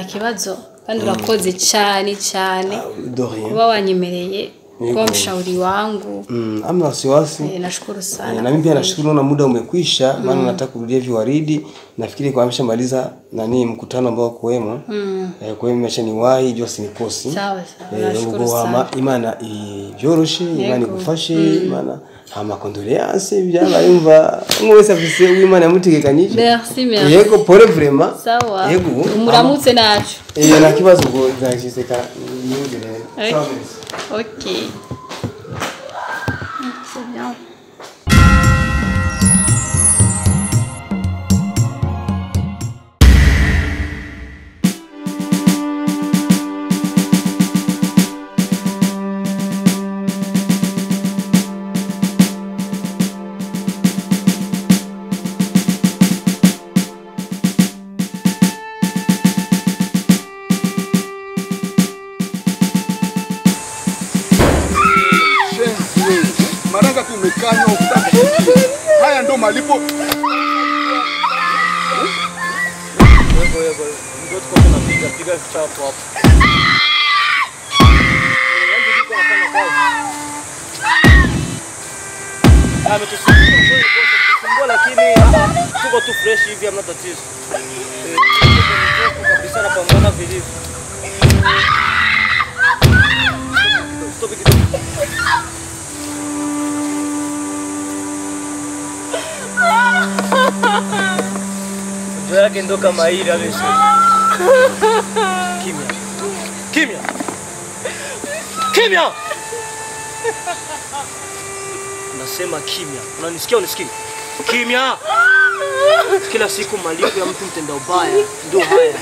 Nta kibazo, kandi urakoze cyane cyane De rien. kuba wanyemereye kuba Yego. mshauri wangu. Amna wasiwasi. Nashukuru sana. Na mimi pia nashukuru, na muda umekwisha, maana nataka kurudia viwaridi. Nafikiri kwa ameshamaliza nani mkutano ambao kuwemo. Kwa hiyo nimeshaniwahi jua sinikosi. Sawa sawa. Nashukuru Ubwo sana. hama Imana ibyoroshe, Imana igufashe, Imana hama condoléances byabaye, umva umwe wese afise uwimana yamutegekanyije. Merci, merci. Yego, pole vraiment. Sawa. Yego. Umuramutse nacu. Nta kibazo, ubwo nzakiseka niyumvire. Ok. Sawa, merci. Ok. C'est bien. Shenzi wewe. Mara ngapi umekanywa ukitaka kusikia? Haya ndo malipo. Yego yego, ndio tuko tunapiga piga vichapo hapo. Yaani niko nafanya kazi. Ametusumbua kweli boss, ametusumbua lakini tuko tu fresh hivi, hamna tatizo. Tuko kabisa na pambana vilivyo. Stop kidogo. Ndio yake ndo kama hili amesha. Kimya. Kimya. Kimya. Nasema kimya. Unanisikia, unisikii? Kimya. Kila siku malipo ya mtu mtenda ubaya ndio haya.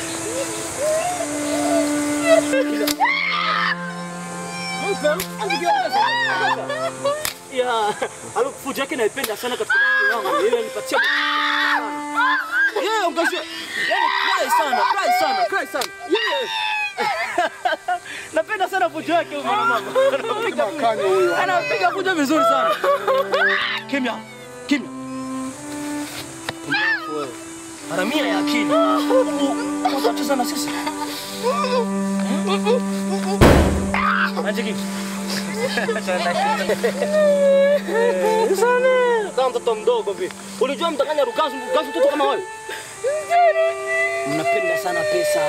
Ya, alafu fujo yake naipenda sana katika masikio yangu. Yeye anipatia sana. Yeye ongezea. Yaani cry sana, cry sana, cry sana. Yeye. Napenda sana fujo yake huyu mwana mama. Anapiga Makanyo huyo. Anapiga fujo vizuri sana. Kimya. Kimya. Wewe. Haramia ya akili. Unacheza na sisi. Anjiki. Sana. Kama mtoto mdogo vipi? Ulijua mtakanya rukazu rukazu mtoto kama wewe? Mnapenda sana pesa.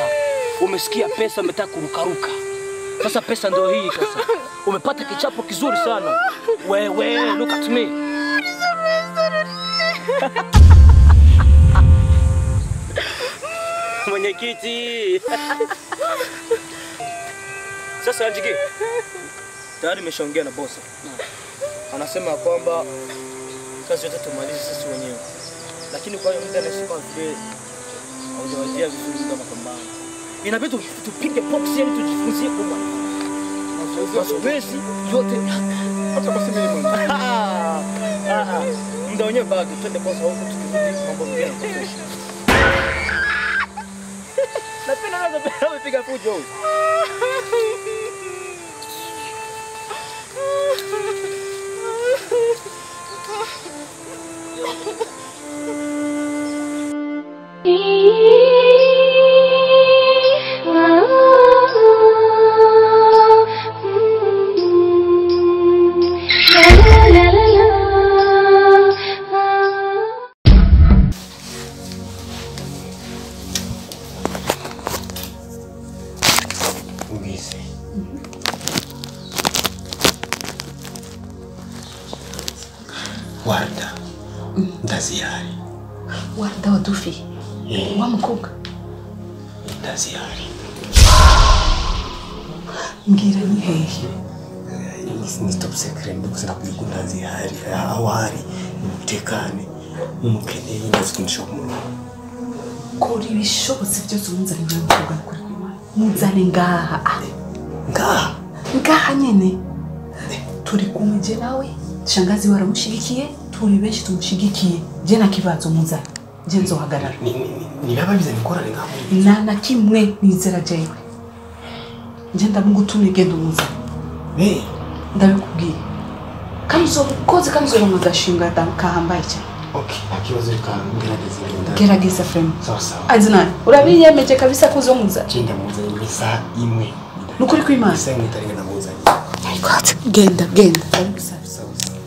Umesikia pesa, umetaka kurukaruka. Sasa pesa ndio hii sasa. Umepata kichapo kizuri sana. Wewe, look at me. Mwenyekiti. Sasa Anjiki, tayari nimeshaongea na bosi. Anasema ya kwamba kazi yote tumalize sisi wenyewe. Lakini kwa hiyo muda nahisi kama vile haujawajia vizuri muda wa mapambano. Inabidi tupige box, yani tujifunzie kwa mazoezi yote. Hata basi mimi mwenyewe. Ah, ah, muda wenyewe bado, twende kwanza huko, tukirudi mambo mengine yatakuwa. Napenda naweza amepiga fujo huyu. Ubwize Warda ndazihari. Warda wadufi? Eh. Wa mukobwa? Ndazihari. Mbwira, ni hehe? Ni top secret, gusa nakubwiye ko ndazihari, aho ari umutekane, mumukeneye ndazi ukuntu ushobora kumuronka. Kora ibishobotse byose umuzane ngaha mukobwa, kuri kw'Imana muzane ngaha. Ah, ngaha? Ngaha nyene turi kumwe, je nawe, shangazi waramushigikiye, turi benshi tumushigikiye. Je na kibazo, muzane, je nzohagarara. Nibaba bizana ingorane ngaha muri Nta na kimwe, nizera jewe. Nje ndamugutumye, genda umuzane. Eh. Ndabikubwiye kandi uzoba ukoze kandi uzoronka agashinga kahambaye cyane. Okay, nta kibazo, reka ngerageze ngenda. Gerageza vraiment. Sawa sawa. Adnan, urabiyemeje kabisa ko uzomuzana? Je ndamuzanye mu isaha imwe. Nukuri kw'Imana. Isaha imwe itarenga ndamuzanye. Ariko genda genda, ndabigusabye. Sawa sawa.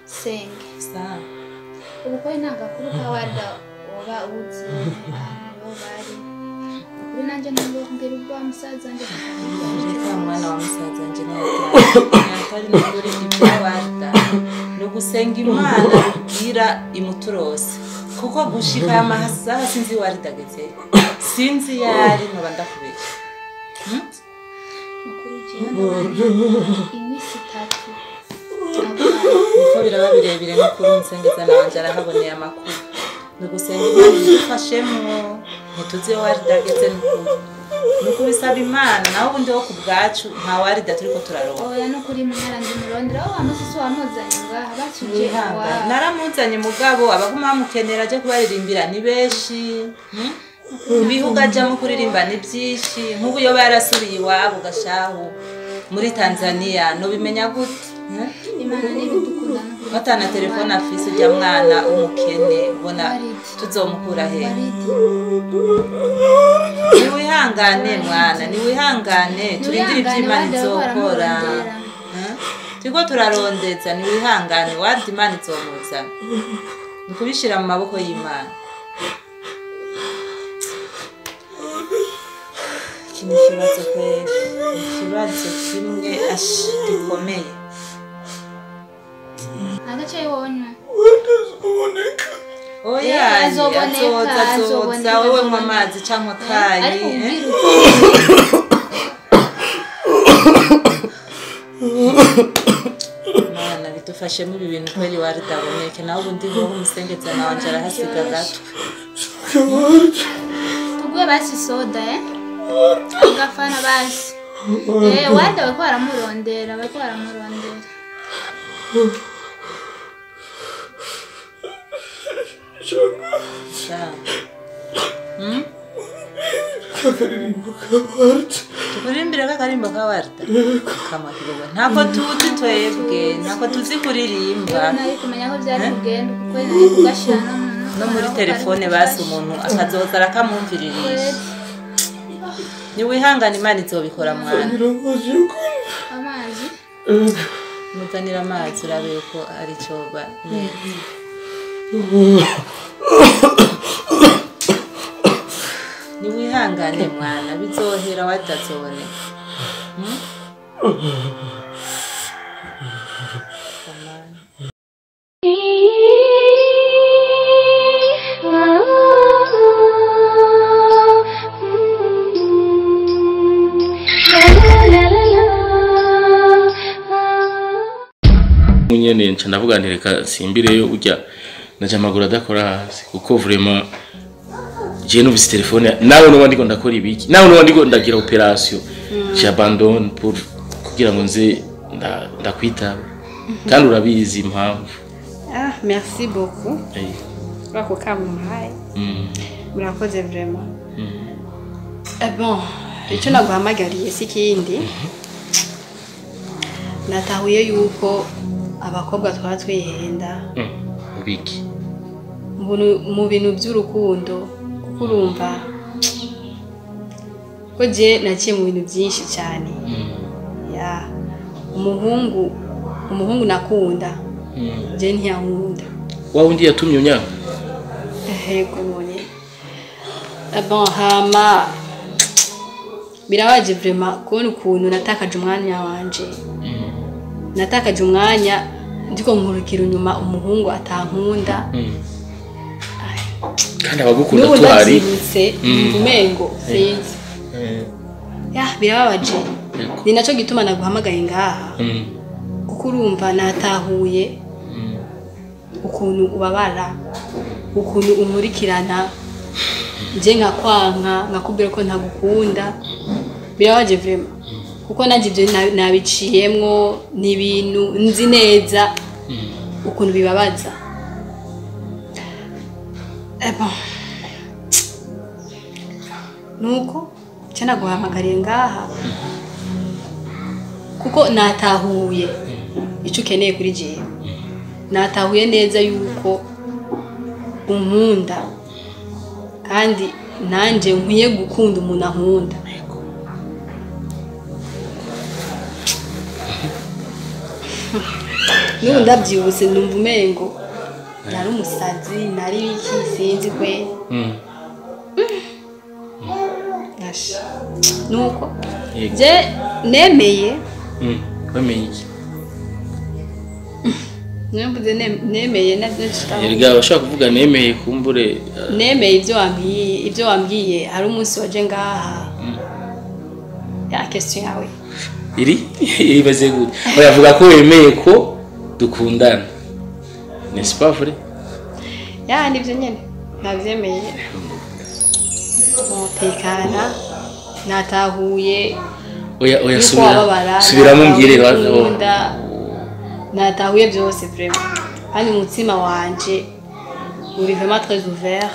Senge. Sawa. Ubu kweli nta gakuru ka Warda woba uzi ahantu bo bari? Ukuri nanjye ntabwo mbwira ubwo wa musaza wanjye. Reka mwana wa musaza wanje ntiyatari n'ukuri ibya Warda ni ugusenga Imana ubwira imuturose, kuko gushika aya masaha sinzi Warda ageze, sinzi iyo ari, noba ndakubeshya. Ukuri jewe ndabona iminsi 3 niko biraba birebire. N'ukuri umusengezana wanje arahaboneye amakuru, ni ugusenga Imana idufashemwo, ntituzi iyo Warda ageze. N'ukuri ni ukubisaba Imana, naho ubundi ho ku bwacu nta Warda turiko turaronka. Oya, nukuri muhara ndimurondera wa musi si wamuzanye ngaha bakije Wihangane. iwabo. Naramuzanye mugabo abaguma bamukenera aje kubaririmbira ni benshi, ibihugu ajamo kuririmba ni byinshi. Nk'ubu iyo yarasubiye iwabo gashahu muri Tanzania nobimenya gute? Imana n'ibidukunda nukuri. Batana telefone afise ujya mwana w'umukene, ubona tuzomukura he? Waridi. Niwihangane mwana, niwihangane, turindire ibyo Imana Warda izokora. baramurondera. Turiko turarondeza, niwihangane, Warda Imana izomuzana, ni ukubishira mu maboko y'Imana. Iki ni ikibazo kweri, ni ikibazo kimwe ashi gikomeye. Agace wonywa. Oya. Eh, azoboneka, azoza azoza. azoboneka, Wewe nywa azoboneka. amazi canke akayi. Ariko Eh? ubwira uti Mana bidufashemo ibi bintu kweri, Warda aboneke, nawe ubundi hoho umusengezana wanje arahasiga agatwe. Tuguhe basi soda, agafana basi. Warda bariko baramurondera, bariko baramurondera. Sawa. Akaririmbo ka Warda. Tukuririmbire kakarimbo ka Warda kamakirwa, ntako tuzi twebwe, ntako tuzi kuririmba. Nari kumenya ko byari kugenda kuko nari kugashira no No muri telefone basi umuntu akazoza arakamwumviririsha. Niwihangane, Imana izobikora mwana. Amazi yo kunywa. Amazi. Muzanira amazi urabe yuko ari cyo ba neza. Niwihangane mwana, bizohera, Warda azoboneka. Amani. Nyene nca ndavuga nti reka simbireyo, urya naca amaguru adakora hasi, kuko vraiment je numvise telefone nawe nuba ndiko ndakora ibiki, nawe nuba ndiko ndagira operation, j'abandonne pour kugira ngo nze ndakwitaba, kandi urabizi impamvu. Ah, merci beaucoup. Eh, Ako kamuhaye. Murakoze vraiment. Eh bon, icyo naguhamagariye si ikindi. Natahuye yuko abakobwa twaba twihenda Ubiki? Mu bintu by'urukundo, kuko urumva ko je naciye mu bintu byinshi cyane. Ya, umuhungu nakunda, je ntiyankunda. Wa wundi yatumye unyanga? Yego none. Bon, hama birabaje vraiment kubona ukuntu natakaje umwanya wanje. Natakaje umwanya ndiko nkurukira inyuma umuhungu atankunda. Kandi abagukunda N'ubu tuhari. ndavyibutse umengo sinzi. Ya, birababaje. Yego. Ni naco gituma naguhamagaye ngaha. Kuko urumva natahuye ukuntu ubabara, ukuntu unkurikirana. Je nkakwanka nkakubwira ko ntagukunda birabaje vraiment kuko nanjye ibyo nabiciyemwo ni ibintu nzi neza ukuntu bibabaza. Bon, nuko cyane guhamagariye ngaha kuko natahuye icyo ukeneye kuri jewe, natahuye neza yuko unkunda kandi nanje nkwiye gukunda umuntu ankunda. N'ubu ndabyibutse numva umengo nari umusazi nari biki sinzi kwe. Nuko je nemeye. Wemeye iki? Nembuze nemeye navyo nshaka. Erega bashaka kuvuga nemeye kumbure. Nemeye ibyo wambwiye hari umunsi waje ngaha. Ya question yawe iri ibaze gute? Oya vuga ko wemeye ko dukundana. N'est-ce pas vrai? Ya nivyo nyene navyemeye. Tekana natahuye. Oya oya subira subiramo mbwire natahuye byose vraiment kandi umutima wanje uri vraiment très ouvert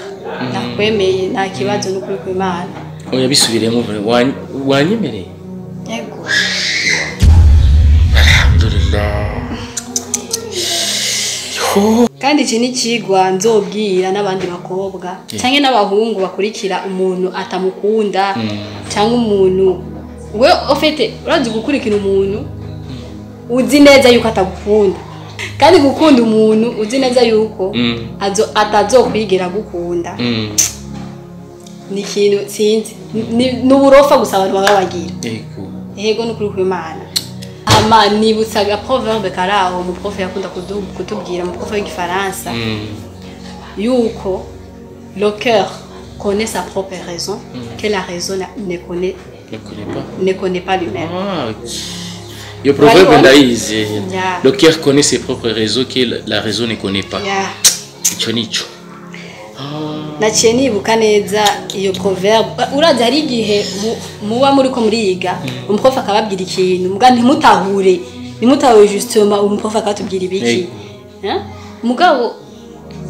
nakwemeye nta kibazo n'ukuri kw'Imana. Oya bisubiremo vraiment wanyemereye? Yego. Alhamdulillah. Kandi iki ni kigwa nzobwira n'abandi bakobwa cyangwa n'abahungu bakurikira umuntu atamukunda cyangwa umuntu we ofete urazi gukurikira umuntu uzi neza yuko atagukunda kandi gukunda umuntu uzi neza yuko atazokwigera gukunda ni ikintu sinzi n'uburofa gusa abantu baba bagira. Yego yego n'ukuri kw'Imana. Ama nibutsaga proverbe karaho mu prof yakunda kutubwira mu prof w'igifaransa yuko le cœur connaît sa propre raison que la raison ne connaît ne connaît pas lui-même. Ah, le proverbe ndayizi. Le cœur connaît ses propres raisons que la raison ne connaît pas. Ico nico. Naciye nibuka neza iyo proverbe. Urazi hari igihe muba muri ko muriga umuprof akababwira ikintu muga ntimutahure justement umuprof akatubwira ibiki. Mugabo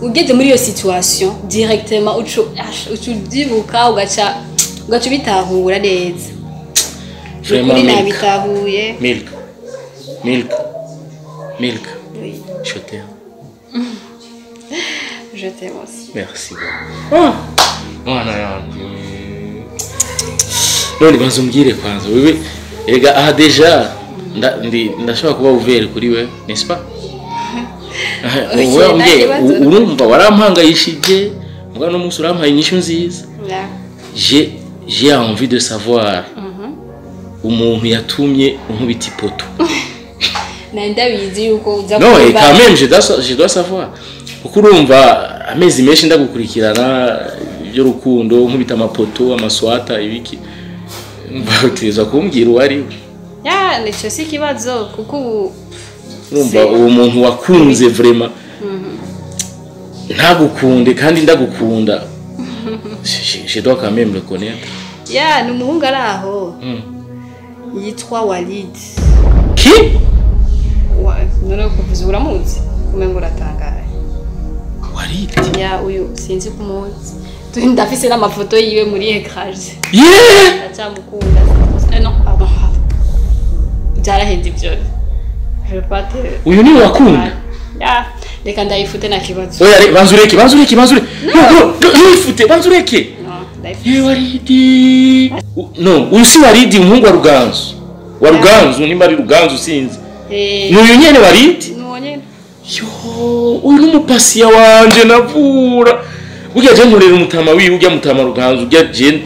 ugeze muri iyo situation directement ucu ubyibuka ugaca ubitahura neza. Vraiment nabitahuye. Milk. Milk. Milk. Oui. Je t'aime. Je t'aime aussi. Merci beaucoup. Mwana yangu. None banza umbwire kwanza wewe erega aha deja ndashobora kuba ouvert kuri wewe, n'est-ce pas? Wowe umbwiye urumva warampangayishije muga no munsi urampaye inyishu nziza. J'ai envie de savoir umuntu yatumye unkubita ipoto. Ndabizi yuko uza kuba. Non, et quand même je dois savoir. Kuko urumva amezi menshi ndagukurikirana iby'urukundo nkubita amapoto amaswata ibiki mbateza kumbwira uwari we. Ya nico si kibazo kuko urumva uwo muntu wakunze vraiment ntagukunde kandi ndagukunda. Je dois quand même le connaître. Ya ni umuhungu ari aho yitwa Walid. Qui? None kuvuza uramuzi umengo uratangaye. Walid? Ya uyu sinzi kumuzi. Ndafise n'amafoto yiwe muri écran. Yeah! Ndacyamukunda. Non, pardon. Byarahenze ibyo. Je veux pas te. Uyu ni wakunda? Ya, reka ndayifute na kibazo. Oya, banzureke. No, ifute, banzureke. No, ndayifute. Ye Walidi. No, uyu si Walidi umuhungu wa Ruganzu. Wa Ruganzu nimba ari Ruganzu sinzi. Eh. N'uyu nyene Walidi? N'uwo nyene. Yo, uyu n'umupasiya wanje navura. Burya je nkorera umutama wiwe ujya mutama Ruganzu ujya je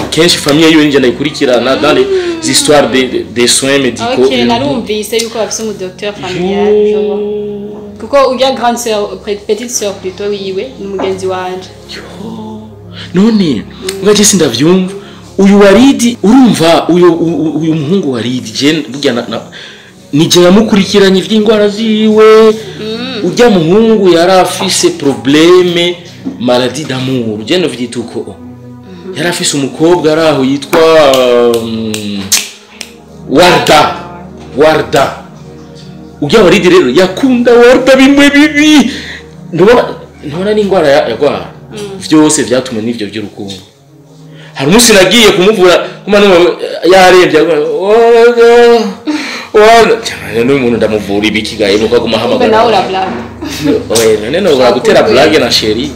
kenshi famille yiwe nje ndayikurikirana dans les histoires des soins médicaux. OK, narumvise yuko bafise umu docteur familial je vois. Kuko ujya grande sœur petite sœur plutôt wiwe ni mugenzi wanje. Yo, none ngaje sindavyumva uyu Walidi urumva uyu muhungu Walidi je burya ni je yamukurikiranye ivy'ingwara ziwe. Ujya muhungu yari afise problème, maladie d'amour, je novyita uko. Yari afise umukobwa ari aho yitwa Warda. Warda, ujya Waridi rero yakunda Warda bimwe bibi. Ntubona n'ingwara yagwara, vyose vyatumwe n'ivyo vy'urukundo. Hari umunsi nagiye kumuvura kuma numva yarembye, Warda, Warda cyane. N'umuntu ndamuvura ibiki gahe, nuko aguma Kumbe ahamagara. Nawe urablame. Oya, none no gutera blague na chérie.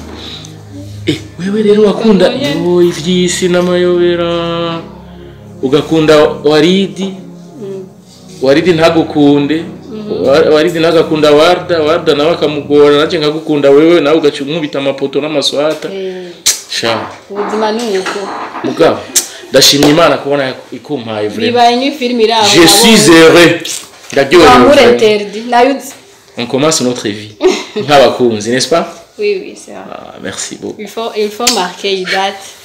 Wewe rero wakunda yo ivy'isi n'amayobera, ugakunda Waridi, Waridi ntagukunde. Waridi ntagakunda Warda, Warda nawe akamugora, naje nkagukunda wewe, nawe ugaca umwubita amapoto n'amaswata. Sha. Ubuzima ni uko. Mugabo ndashimye Imana kubona ikumpaye vraiment. Bibaye nk'ifilimi iri aho. Je suis heureux, ndaryohewe Amour vraiment. interdit nayo uzi. On commence notre vie nk'abakunzi, n'est-ce pas? Oui, oui, c'est vrai. Ah, merci beaucoup. Il faut marquer une date.